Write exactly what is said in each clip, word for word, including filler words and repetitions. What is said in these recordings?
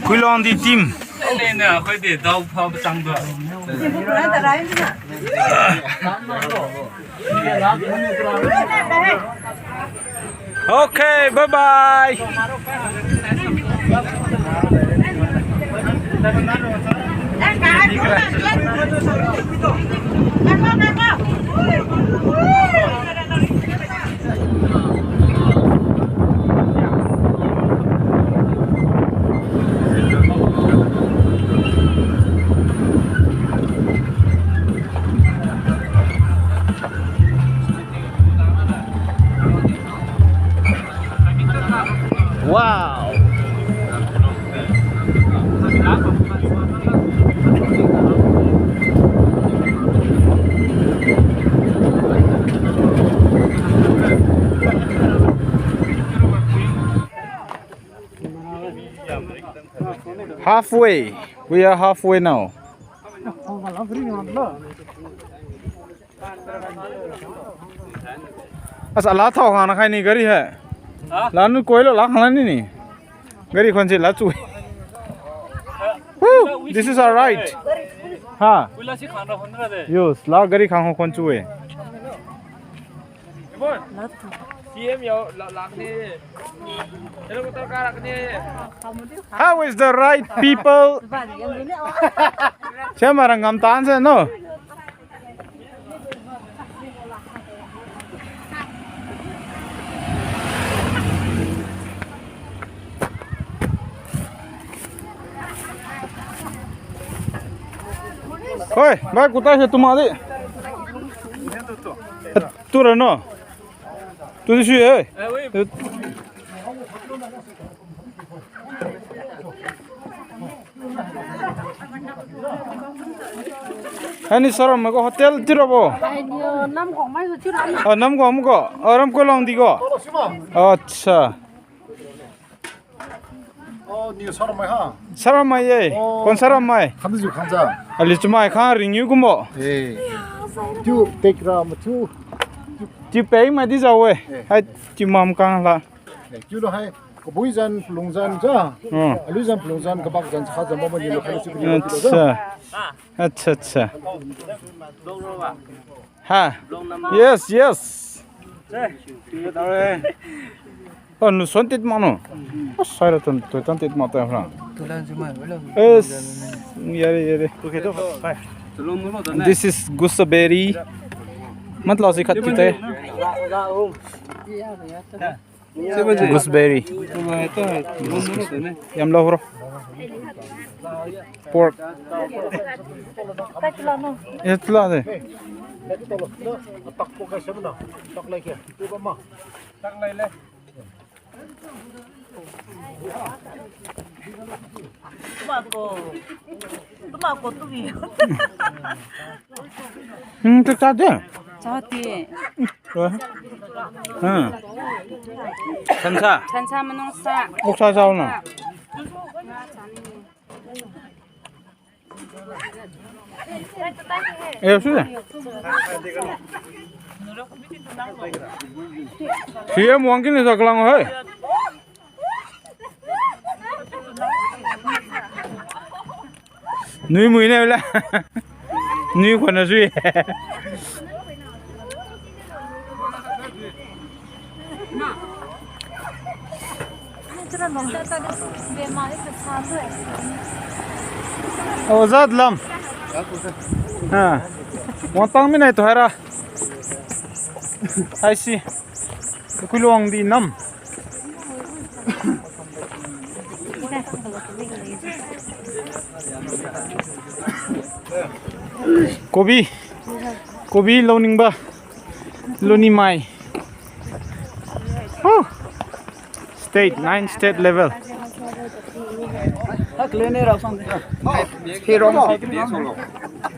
Kuilongdi team. Okay, bye bye. Wow. Halfway. We are halfway now. Asa, ala thao khang na khai ni gari hai. Ha? La nu koi lo, la khang la ni ni. Gari khon si la chu. Woo! This is our ride. Ha. Yes, la gari khang ho khon chu e. How is the ride, people? Siam arang ngam tan se no. Hoi, bai kutai se tuma di. Tu ra no. Tu di sui e. Ani saram ko hotel tiro bo. Ai, ni, nam kong mai su tiro. Ah, nam kong ko. Ah, ram ko long di ko. Acha. Oh, ni saram mai ha. Saram mai ye. Oh. Kon saram mai? Khamjiu khangja. Ali chumai kha ringyu kumbo. Eh. Tiu tek ra ma tiu. Tiu peng mai di jao we. Eh. Hai tiu mam kang la. Eh, tiu lo hai. Kabui jan, palung jan ja. Hmm. Alui jan, palung jan, kabak jan, sakha jan, bambo ni lo khai lo si kuni lo tiu lo ja. Acha. Acha, acha. Ha. Yes, yes. Oh, nu son tit ma no. Oh, sai ra tan, tu tan tit ma ta ra. Tulan juma, wala. Yes. Yare, yare. Okay, to, bye. This is gooseberry. Mat lao si khat kit e. Gooseberry. Yam lo bro. Pork. Eh, tula de. Tuma ko. Tuma ko tu ni. Hmm, tu cha de. Cha de. Hmm. Sansa. Sansa manungsa. Oksa sao na. Eh, sudah. C M wang kini sa kelang hai. Nui mui ne la. Nui khon na sui. Oh, jat lam. Ha. Wangtang mi nai tu haira. I see. Kuilongdi nam. Kobi. Kobi loningba. Lonimai. Huh. State, nine state level.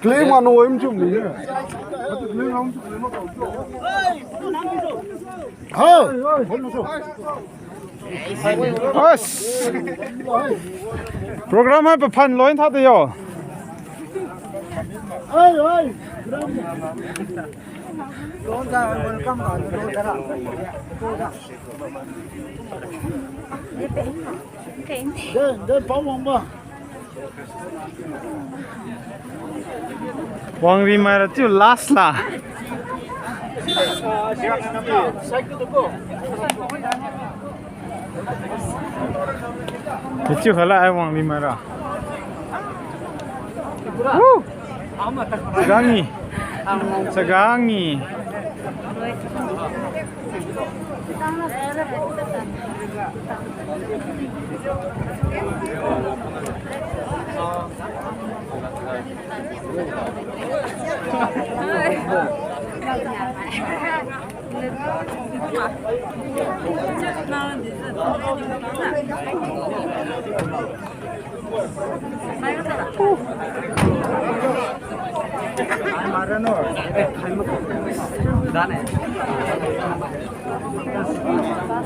Claim ano em chum ni. Ha. As. Program hai paphan loin tha de yo. Ai, ai. De, de, pao wangbo. Wangri maira chiu last la. Chiu khala ai wangri maira. Woo! Chagangi. Chagangi.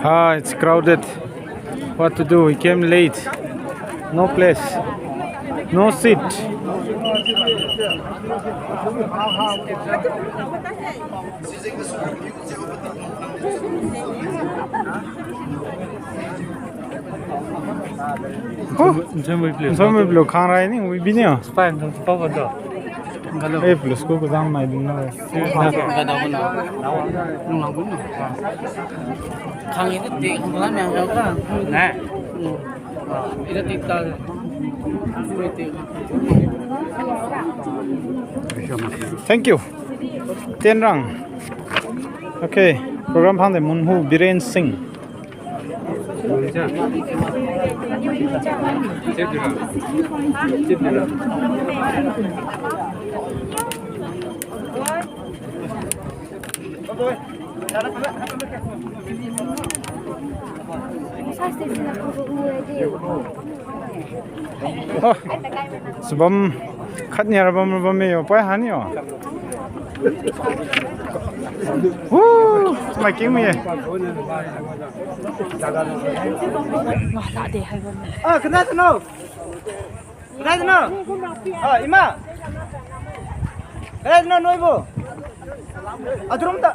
Ah, it's crowded. What to do? We came late. No place. No seat. Oh, Nchon Wiblo khang rai ni, Wibini. Spy Nchon Wiblo. Eh, plus ko kazang mai ding na. Khang itu ti, khang lang yang ka. Na. Ida ti ta. Thank you. Tenrang. Okay, program phang de Munhu Biren Singh. Oh, subam khat ni ra bam ra bam me yo, poi ha ni yo. Woo, mai king mi ye. Ah, kana tano. Kadai dino? Ah, ima. Kadai dino noibo? Adrum ta.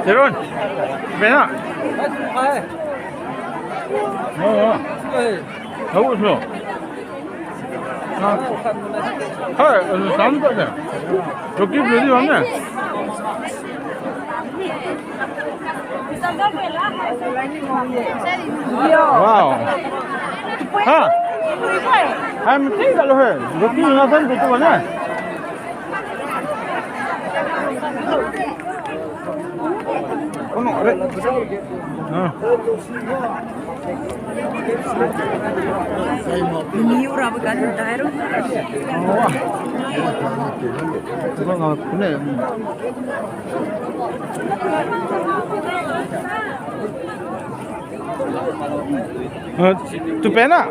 Jeron, bena. Oh, oh. Hai, anu sam tak de. Rocky blue di bang ne. Wow. Ha. Hai, mesti kalau hai. Rocky na sam tu tu na. Kono re. Ha. Niu ra ba kan dai ro. Oh. Ba ngam kune. Eh, tu pen na?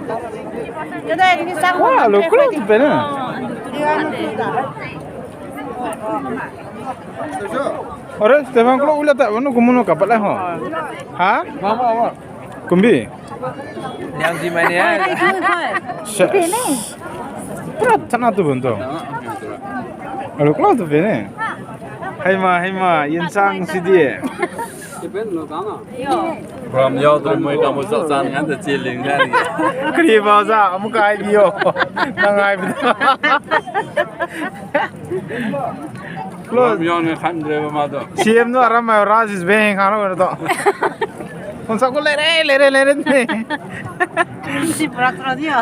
Kada ni sang. Wah, lo kulo tu pen na. Ore, Stefan kulo ula ta wanu kumuno kapat lai ho. Ha? Mama, mama. Kumbi. Niang ji mai ni, eh. Ses. Pura chana tu bun tu. Alo klo tu bene. Haima, haima, yensang sidi. From yao tu moi kamu sa san ngan ta chiling ngan. Kri ba sa, amu kai bio. Nangai bi. Close. Yong ni khan dre ba ma to. C M no aram mai ra sis beng khang ra to. Kon sa ko lere, lere, lere ni. Si pura tra dia.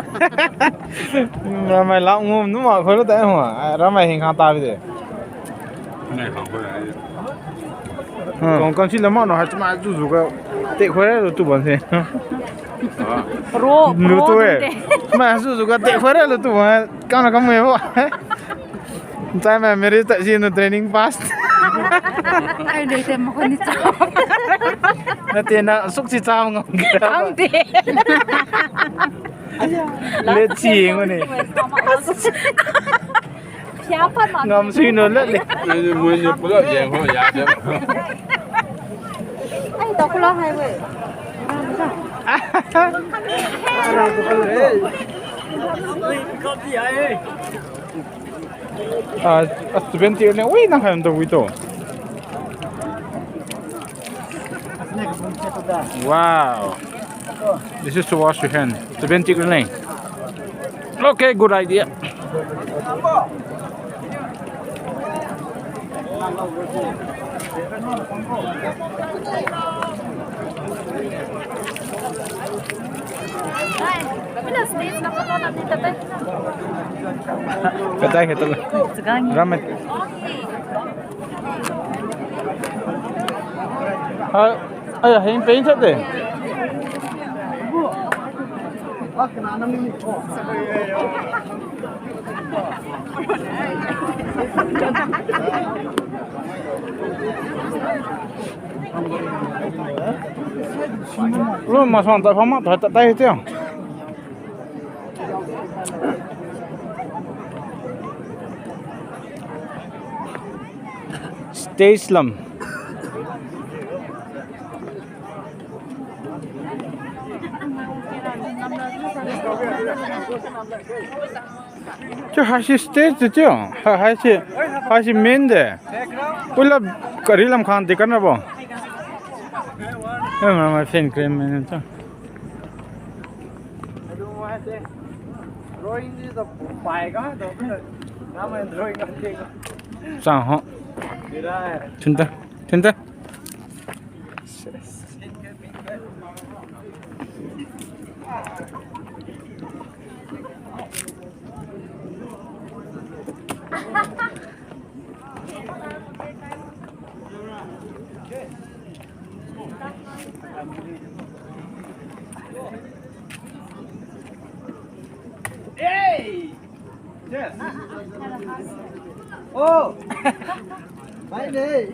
Aram mai la ngum nu ma khoi lo ta ma. Aram mai hing khang ta bi de. Nai khang khoi. Hmm. Kon kon si la ma no ha ma zu zu ga te khoi ra lo tu ban se. Ro, lu tu ro eh. Te. Ma zu zu ga te khoi ra lo tu ban. Ka na kam me bo. Chai ma Mary ta si no training pass. Ai, dei te ma ko ni cha. Na te na suk si cha ngam. Kam de. Le chi ngo ni. Ngam sui no le le. Ai, mo ni pula jeng ho ya de. Ai, ta kula hai we. Ah, ah, student tier ni, ui, nang hai tu wi to. Wow. This is to wash your hand. Student tier ni. Okay, good idea. Katai, katai. Ramai. Ah, ay, heng paint sat de. Lo, masuang ta phama ta, ta, tai tiang. Stage lam. Chiu haise stage de chiu. Ha, haise, haise main de. Pula kari lam khang di kan rabo. Eh, ma, ma, fan cream main chiu. Sang ho. Thun ta, thun ta. Hey! Yes. Oh! Bye, bye.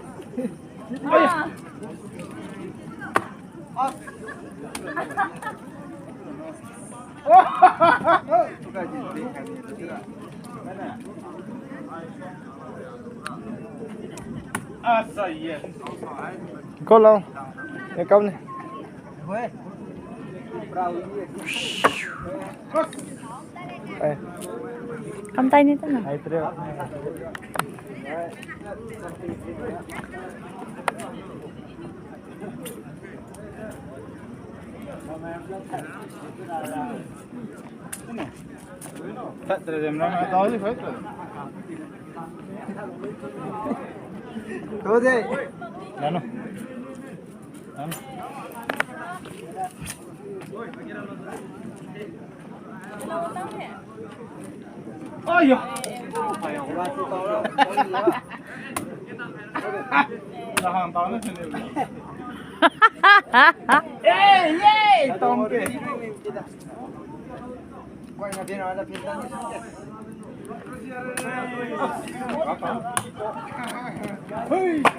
Asa, yes. Ko lo. Ye kam ni. Ai. Kam tai ni ta na. Ai, tre.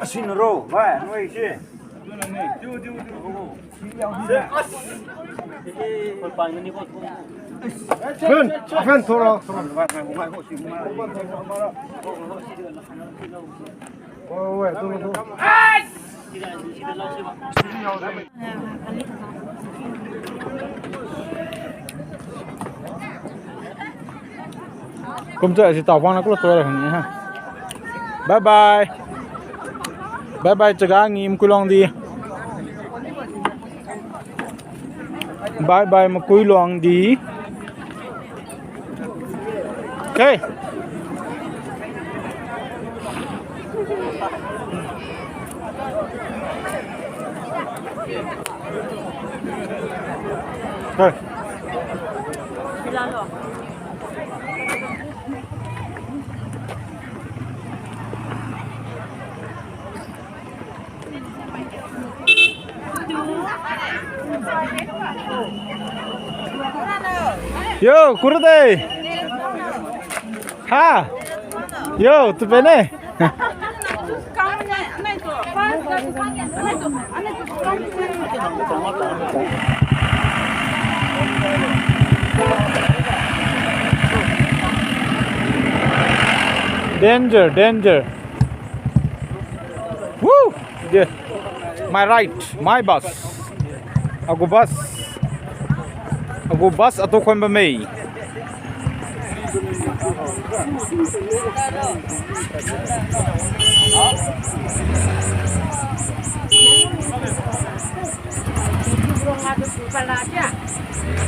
Asin ro, bai, noi si. Fen, fen, thora, thora. Kumcha si tao phang na kulo tua ra khang ni ha. Bye bye. Bye bye, Chaga ngim kulong di. Bye bye, Makuiluang di. Okay. Okay. Yo, kurudei. Ha? Yo, tu pene. Danger, danger. Woo! Yeah. My right, my bus. Agu bus. Agu bus atu khon bamme.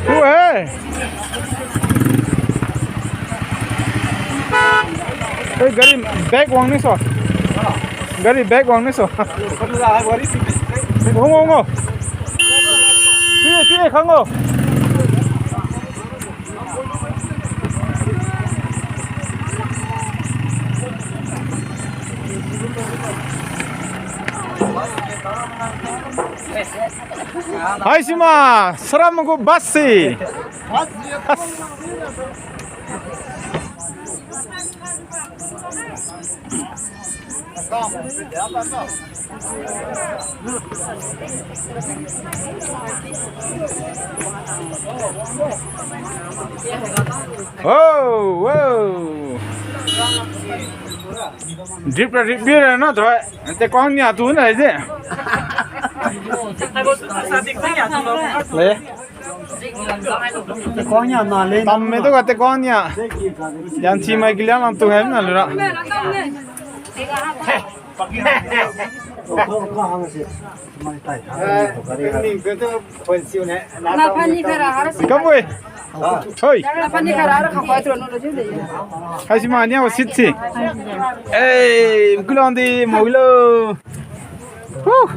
Who hai? Oi, gari bag wang ni so. Gari bag wang ni so. Wang, wang, wang. Sini, sini, khango. Hai sima, saram gu bus si. As. Oh, wow. Drip ra drip beer na thoi. Te kong nia tu na je. Le. Te kong nia na le. Tam me tu ga te kong nia. Yan chi mai kiliang lang tu hai na lura. Kapui. Hoi. Hai si ma nia wa sit si. Eh, kulong di mo lo. Huh.